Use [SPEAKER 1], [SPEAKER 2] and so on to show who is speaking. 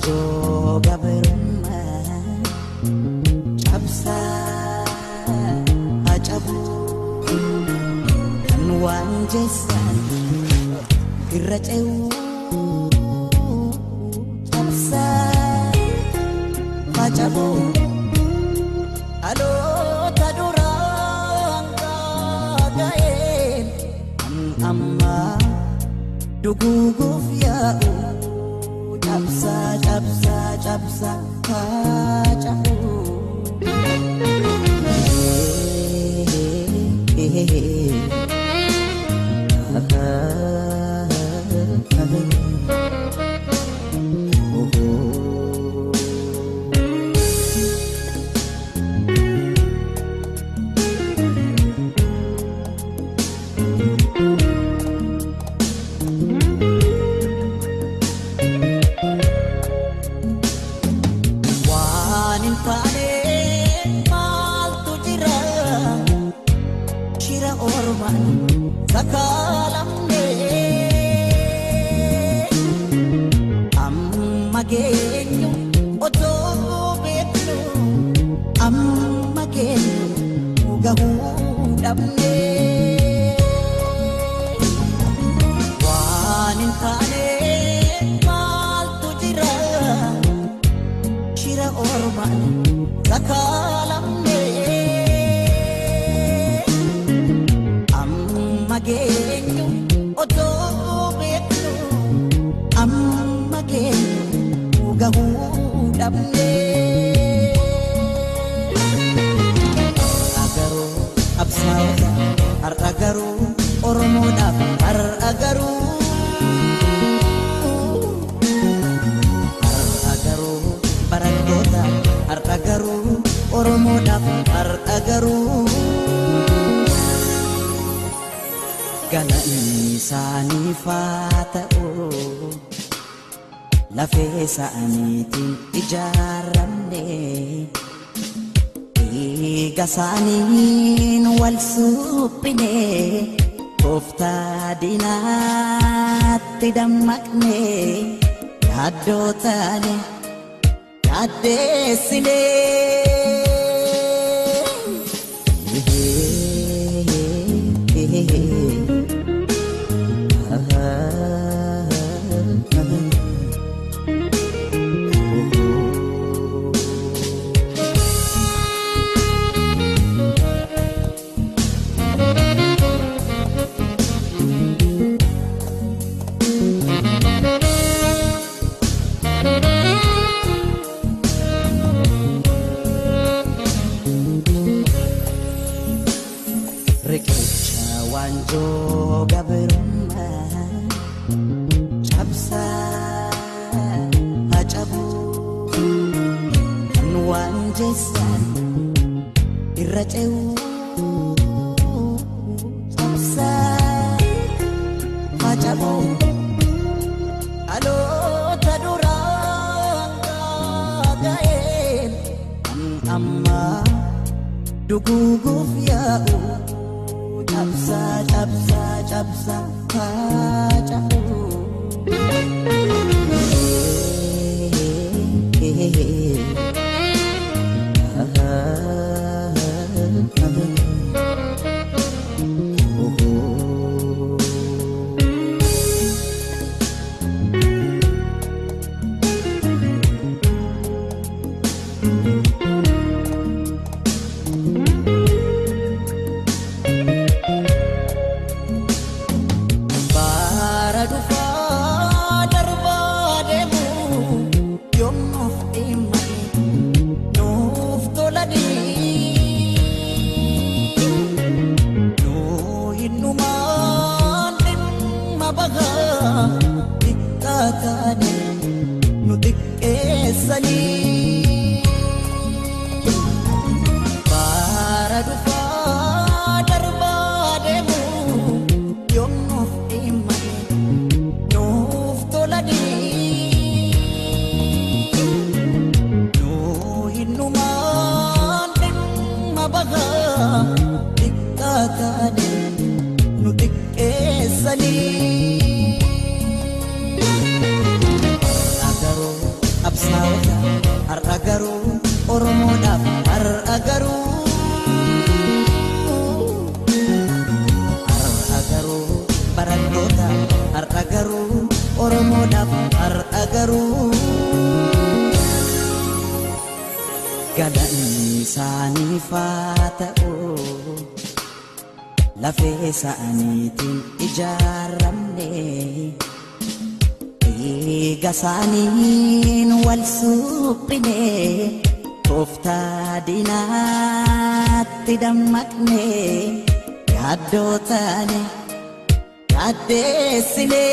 [SPEAKER 1] Waanjoo gabrummaa cabsaa hacabu kan waan jeessan irra ce'uu cabsaa hacabu dhaloota duraan gaaga'een kan ammaa duguuguuf yaa'u. Cabsa, cabsa, cabsa, hacabu. Sakaalamne amma geenyu otoo beeknu amma geenyu gahuu dhabne waan hin taane maaltu jira shira ormaan sakaalamne. Geenyu otoo beeknu amma geenyu gahuu dhabne. Har'a garuu absaa'ota, har'a garuu Oromoodhaaf, har'a garuu. Har'a garuu barattoota, har'a garuu Oromoodhaaf, har'a garuu. Galanni isaaniif haa ta'u lafee isaaniitiin ijaaramne dhiiga isaaniin wal suphine tooftaa diinaatti dammaqne yaaddoo taane yaaddeessine. Riqicha waanjoo gabrummaa cabsaa hacabu kan waan jeessan irra ce'uu cabsaa hacabu dhaloota duraan gaaga'een kan ammaa duguuguuf yaa'u. Cabsa, cabsa, cabsa, hacabu. Nu xiqqeessanii bara dhufaa darbaa deemu yoom nuuf dhimmanii nuuf tolanii nu hinnumaan dhimma bahaa xiqqaa taane nu xiqqeessanii. Maaliifaa ta'u lafee isaaniitiin ijaaramne, dhiiga isaaniin wal suphine, tooftaa diinaatti dammaqne, yaaddoo taane yaaddeessine.